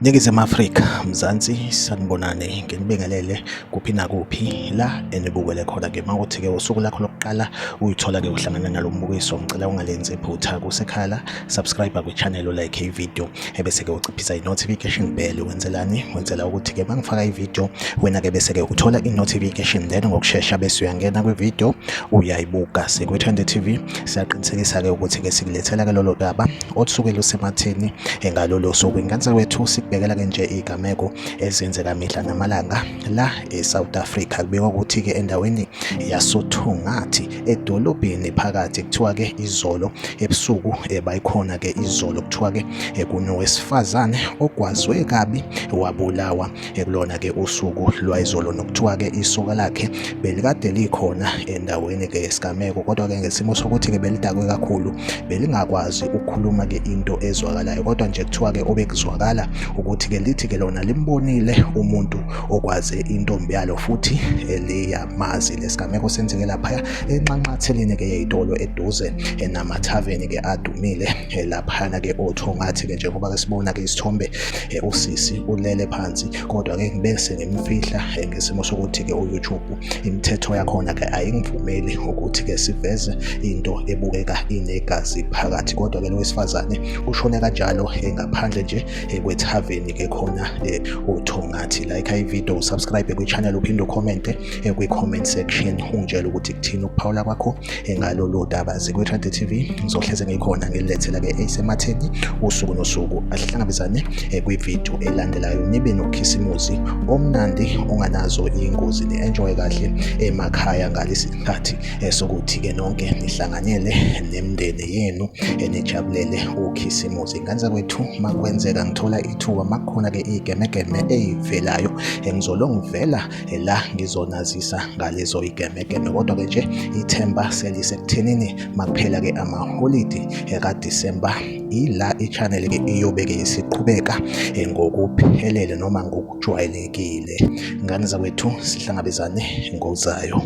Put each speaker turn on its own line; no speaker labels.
Ningizimu Afrika, Mzansi, sanibonani, nginibingelele kuphi nakuphi la enibukele khona ke. Mawuthi ke usuku lakho lokuqala uyithola ke uhlangana nalo mbukiso, ngicela ungalenzi iphutha kusekhala, subscribe kwi-channel, like i-video, ebese ke uciphisa i-notification bell. Wenzelani? Wenzela ukuthi ke mangifaka i-video wena ke bese ke uthola i-notification, then ngokushesha bese uyangena kwi-video uyayibuka. Sikwi-Trend TV siyaqinisekisa ke ukuthi ke sikulethela ke lolo daba olusuke lusematheni ngalolo suku. Ingane wethu sikubhekela ke nje igameko ezenzeka mihla namalanga la eSouth Africa. Kubikwa ukuthi ke endaweni yasoThongathi edolobheni phakathi, kuthiwa ke izolo ebusuku bayikhona ke izolo, kuthiwa ke kunowesifazane ogwazwe kabi wabulawa kulona ke usuku lwayizolo, nokuthiwa ke isoka lakhe belikade likhona endaweni ke yesigameko, kodwa ke ngesimo sokuthi ke belidakwe kakhulu belingakwazi ukukhuluma ke into ezwakalayo, kodwa nje kuthiwa ke obekuzwakala ukuthi ke lithi ke lona limbonile umuntu okwaze intombi yalo futhi liyamazi. Lesigameko senzeke lapha enxanxatheleni ke yeyitolo eduze namathaveni ke adumile laphana ke oThongathi ke, njengoba ke sibona ke isithombe usisi ulele phansi, kodwa ke ngibese ngimfihla ngesimo sokuthi ke uYouTube imithetho yakhona ke ayingivumeli ukuthi ke siveze into ebukeka inegazi phakathi. Kodwa ke lo wesifazane ushone kanjalo ngaphandle nje kwethaveni ke khona uThongathi. Like i-video, usubscribe kwi-channel, uphinde ucommente kwi-comment section ungitshele ukuthi kuthini ukuphawula kwakho ngalolu daba. Zikwi-Trend TV, ngizohleze ngikhona ngilethela ke esematheni usuku nosuku. Asihlangabezane kwividiyo elandelayo, nibe nokhisimuzi omnandi onganazo iy'ngozi, ni-enjoye kahle emakhaya ngalesi sikhathi sokuthi-ke nonke nihlanganyele nemindeni yenu nijabulele ukhisimuzi. Ingane zakwethu, makwenzeka ngithola ithuba, makukhona-ke iy'gemegeme ey'velayo, ngizolo ngivela la ngizonazisa ngalezo igemegeme. Kodwa-ke nje ithemba selisekuthenini makuphela-ke amaholidi kaDisemba, ila i-channel ke iyobe-ke isiqhubeka ngokuphelele noma ngokujwayelekile. Ngane zakwethu, sihlangabezane ngozayo.